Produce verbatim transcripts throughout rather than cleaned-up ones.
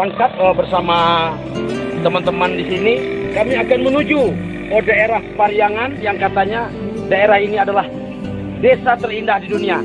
Lengkap, eh, bersama teman-teman di sini, kami akan menuju, oh, daerah Pariangan yang katanya daerah ini adalah desa terindah di dunia.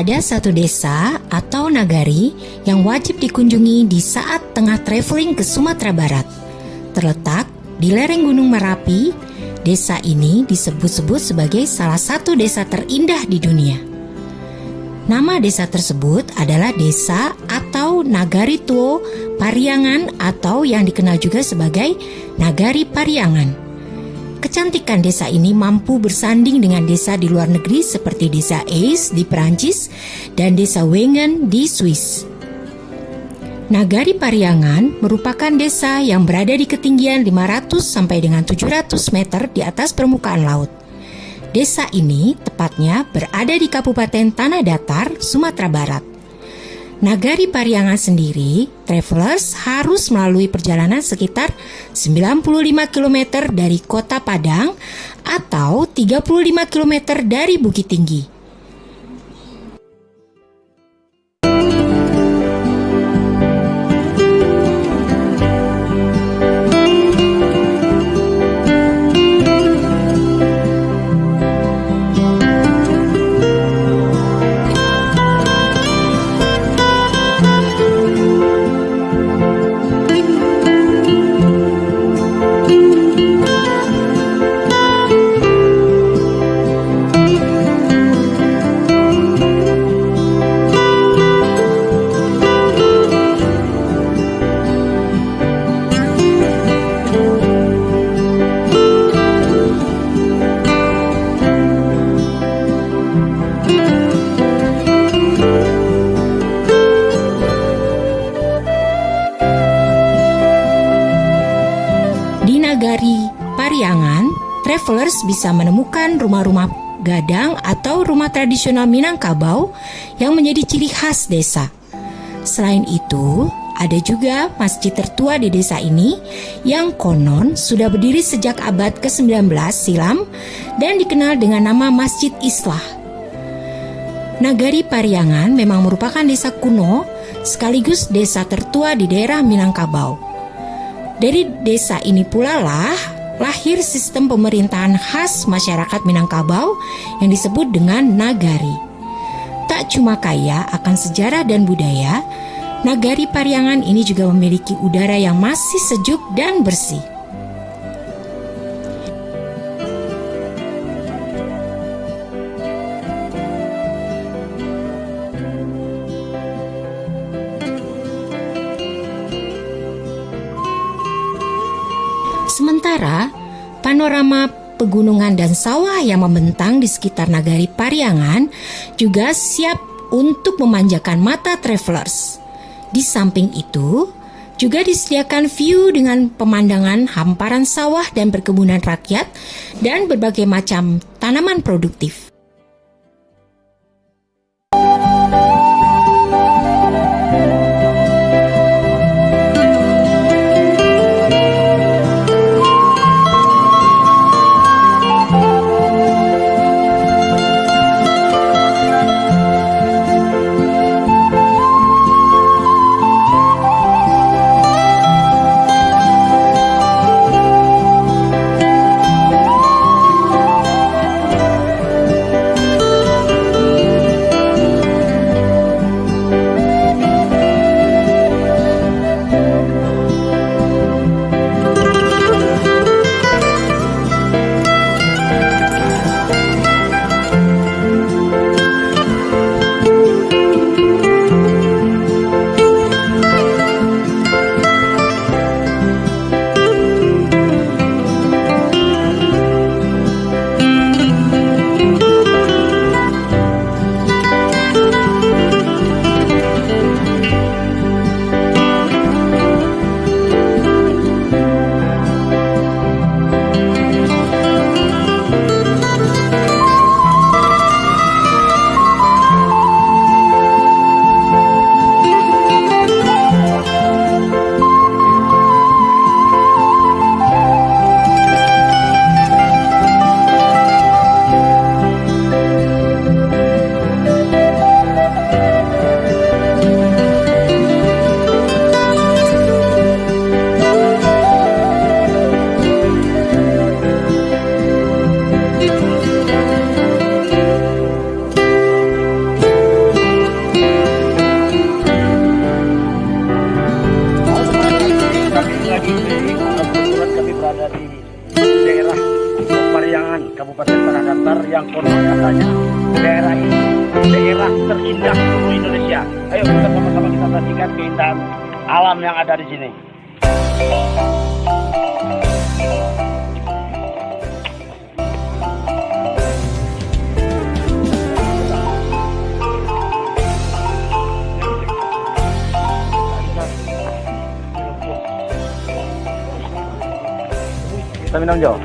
Ada satu desa atau nagari yang wajib dikunjungi di saat tengah traveling ke Sumatera Barat. Terletak di lereng Gunung Merapi, desa ini disebut-sebut sebagai salah satu desa terindah di dunia. Nama desa tersebut adalah Desa atau Nagari Tuo Pariangan, atau yang dikenal juga sebagai Nagari Pariangan. Kecantikan desa ini mampu bersanding dengan desa di luar negeri seperti Desa Aix di Perancis dan Desa Wengen di Swiss. Nagari Pariangan merupakan desa yang berada di ketinggian lima ratus sampai dengan tujuh ratus meter di atas permukaan laut. Desa ini tepatnya berada di Kabupaten Tanah Datar, Sumatera Barat. Nagari Pariangan sendiri, travelers harus melalui perjalanan sekitar sembilan puluh lima kilometer dari Kota Padang atau tiga puluh lima kilometer dari Bukittinggi. Di nagari Pariangan, travelers bisa menemukan rumah-rumah gadang atau rumah tradisional Minangkabau yang menjadi ciri khas desa. Selain itu, ada juga masjid tertua di desa ini yang konon sudah berdiri sejak abad kesembilan belas silam dan dikenal dengan nama Masjid Islah. Nagari Pariangan memang merupakan desa kuno sekaligus desa tertua di daerah Minangkabau. Dari desa ini pulalah lahir sistem pemerintahan khas masyarakat Minangkabau yang disebut dengan nagari. Tak cuma kaya akan sejarah dan budaya, nagari Pariangan ini juga memiliki udara yang masih sejuk dan bersih. Sementara, panorama pegunungan dan sawah yang membentang di sekitar nagari Pariangan juga siap untuk memanjakan mata travelers. Di samping itu, juga disediakan view dengan pemandangan hamparan sawah dan perkebunan rakyat dan berbagai macam tanaman produktif. Lagi, kebetulan kami berada di daerah Pariangan, Kabupaten Tanah Datar, yang konon katanya daerah ini daerah terindah seluruh Indonesia. Ayo kita sama-sama kita saksikan keindahan alam yang ada di sini. Kita minum jo.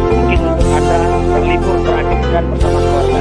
Mungkin untuk Anda berlibur, beraktivitas bersama keluarga.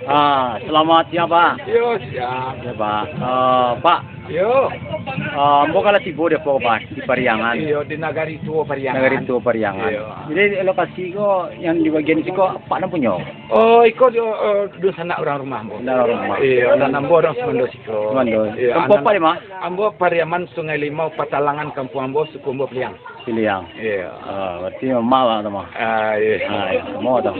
Ah, selamat siang, Pak. Yo, siang. Ya, Pak. Eh, Pak. Yo. Eh, ambo kan lah tibo di apo, Pak? Di Pariangan. Iyo, di Nagari Tuo Pariangan. Nagari Tuo Pariangan. Iyo. Jadi lokasi ko yang di bagian siko Apak nan punyo? Oh, iko di, eh, dunsanak urang rumah ambo. Dunsanak urang rumah. Iyo, nan ambo urang Sumando siko. Sumando. Iyo, kampuang apo, Mas? Ambo Pariaman Sungai Limau, Patalangan kampuang ambo, suku ambo Piliang. Piliang. Iyo. Ah, berarti Mak Awak tu, Mak? Ah, iyo. Ah, iyo. Mak Awak tu.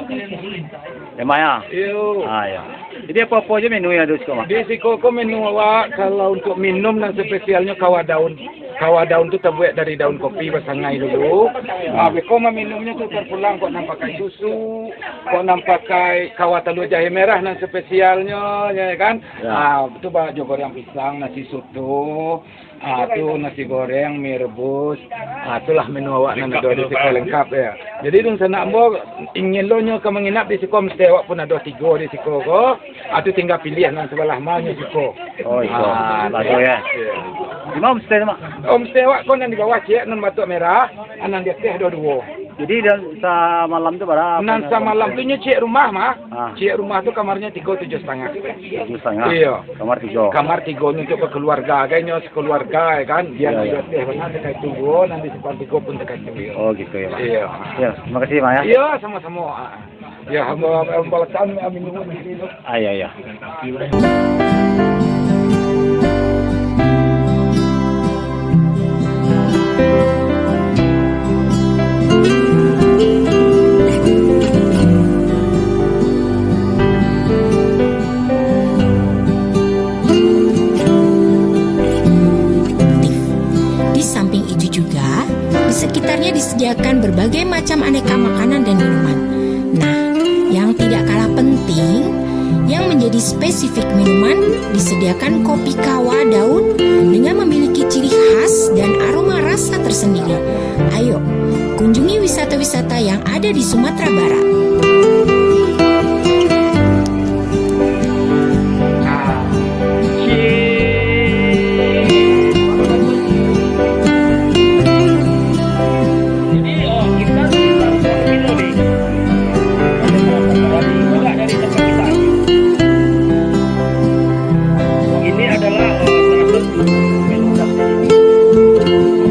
Ya, Mak, ya? Iyo. Ah, iyo. Jadi apo-apo se menu yang ado siko, Mak? Di siko ko menu awak, kalau untuk minum nan spesialnyo kawa daun. Kawa daun tu tabuek dari daun kopi basangai dulu. Ah, beko maminumnyo tu tarpulang, kok nan pakai susu, kok nan pakai kawa talua jahe merah nan spesialnyo, ya kan? Ya. Ah, tu ba-, jo goreng pisang, nasi soto. Ah, tu nasi goreng, mi rebus. Ah, itulah menu awak nan ado di siko, lengkap, ya. Jadi, dunsanak ambo, ingin lo nyo ka manginap di siko, mesti awak pun ado tigo di siko ko. Ah, tu tingga pilih nan sabalah ma nyo siko. Oh, iko. Ah, bagus, ya. Di ma homestay tu, Mak? Homestay awak ko nan di bawah, ciek, nan batuak merah, ah, nan di ateh ado duo. Jadi, dan samalam tu bara? Nan samalam tu nyo ciek rumah, mah. Ah. Ciek rumah tu kamarnyo tigo tujuh satangah. Tujuh satangah? Iyo. Kamar tigo? Kamar tigo nyo untuak bakaluarga, agaknyo sakaluarga, ya kan. Iyo, iyo. Nan di ateh bana takah itu duo, nan di simpang tigo pun takah itu duo. Oh, gitu ya, Pak. Iyo. Ya, terima kasih, Pak, ya. Iyo, samo-samo. Ah. Ya, hamba, hamba balasan, amin. Ah, ya, ya. Di samping itu juga, di sekitarnya disediakan berbagai macam aneka makanan dan minuman. Nah, yang tidak kalah penting, yang menjadi spesifik minuman, disediakan kopi kawa daun dengan memiliki ciri khas dan aroma rasa tersendiri. Ayo, kunjungi wisata-wisata yang ada di Sumatera Barat. Ini adalah, eh, salah satu menu khas di sini.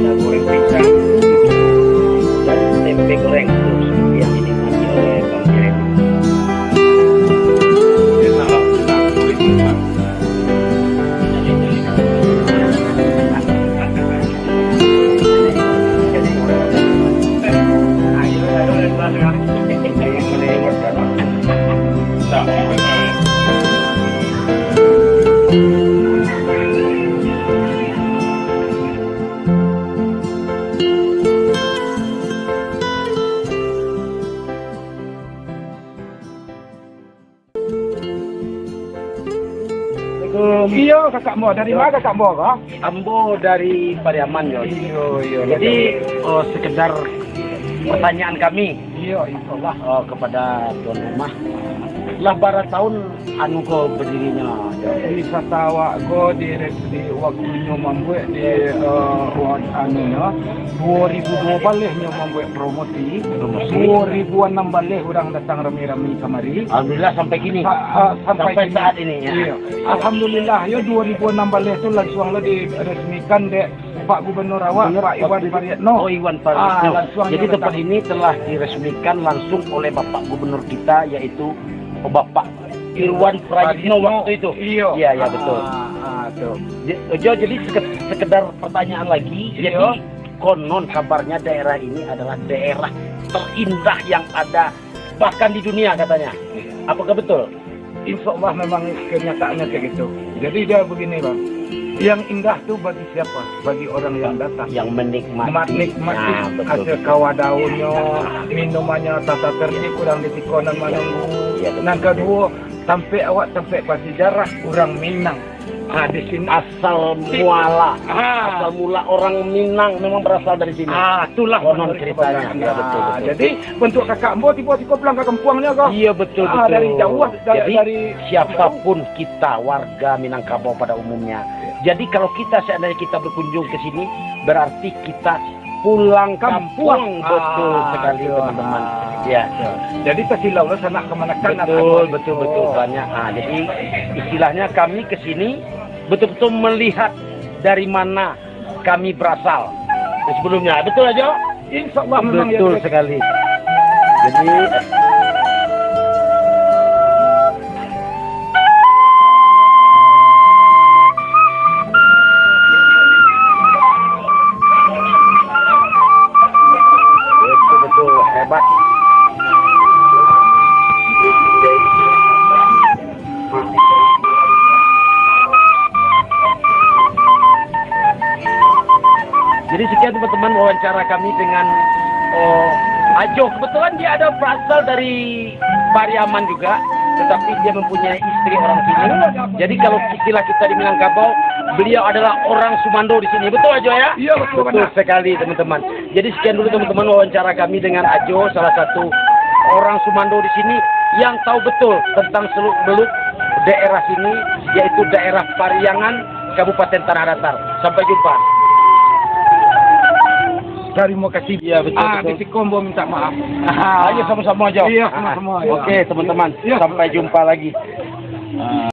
Ada goreng pisang dan tempe goreng, terus yang dinikmati oleh Bang Jeremy. Assalamualaikum. Iyo, kakak ambo. Dari ma kakak ambo ko? Ambo dari Pariaman, yo. Iyo, iyo. Jadi, oh, sekedar pertanyaan kami. Iyo, insyaallah. Oh, kepada tuan rumah. Lah bara taun anu ko badirinyo? Wisata awak ko di, di waktunyo mambuek di, eh, wa-, anunyo, duo ribu duo baleh nyo mambuek promosi. Promosi. Duo ribu anam baleh urang datang rami-rami kamari. Alhamdulillah sampai kini. Sa-, ah, sampai kini. Sampai saat ini, ya. Iyo. Alhamdulillah, yo, duo ribu anam baleh tu lansuang lah diresmikan dek Pak Gubernur awak, Pak Iwan Pariatno. Oh, Iwan Pariatno. Ah, lansuang. Jadi, tempat ini telah diresmikan langsung oleh Bapak Gubernur kita, yaitu Bapak Irwan Prayitno waktu itu. Iyo. Iya, iya, betul. Ah, ah, tu. Ja-, Jo, jadi seke-, sekedar pertanyaan lagi. Iyo. Jadi, konon kabarnya daerah ini adalah daerah terindah yang ada, bahkan di dunia katanya. Apakah betul? Insya Allah memang kenyataannya kayak gitu. Jadi dia begini, Bang. Yang indah tu bagi siapa? Bagi orang yang datang. Yang menikmati. Menikmati. Nah, betul, hasil betul. Kawa daunnyo, minumannyo, tata tertib urang di siko nan manunggu. Iya, betul. Nan kaduo, tampek awak tampek basejarah urang Minang. Ah, di sini. Asal muala. Ah. Asal mula orang Minang memang berasal dari sini. Ah, itulah. Konon ceritanya. Ya, betul, betul. Jadi, bentuk kakak ambo tibo siko pulang ka kampuangnyo ko. Iya, betul, ah, betul. Dari jauh, dari, jadi, dari siapapun kita, warga Minangkabau pada umumnya. Iya. Jadi, kalau kita seandainya kita berkunjung ke sini, berarti kita pulang kampuang. Kampuang. Betul sekali, teman-teman. Ah, ya. Jadi, tasilau lah sanak kamanakan. Betul, betul, betul. Banyak. Ah, jadi, istilahnya kami ke sini betul-betul melihat dari mana kami berasal sebelumnya. Betul aja? Insya Allah memang. Betul sekali. Jadi, betul-betul hebat. Jadi sekian teman-teman wawancara kami dengan, oh, Ajo. Kebetulan dia ada berasal dari Pariaman juga, tetapi dia mempunyai istri orang sini. Jadi kalau istilah kita di Minangkabau, beliau adalah orang Sumando di sini. Betul, Ajo, ya? Iya, betul, betul benar. Sekali, teman-teman. Jadi sekian dulu, teman-teman, wawancara kami dengan Ajo, salah satu orang Sumando di sini yang tahu betul tentang seluk-beluk daerah sini, yaitu daerah Pariaman, Kabupaten Tanah Datar. Sampai jumpa. Terima kasih. Ya, betul, ah, betul. Di siko ambo minta maaf. Ah, iya, sama-sama, Jo. Iya, sama-sama, ah, ya. Oke, teman-teman. Iya. Sampai jumpa lagi. Ah.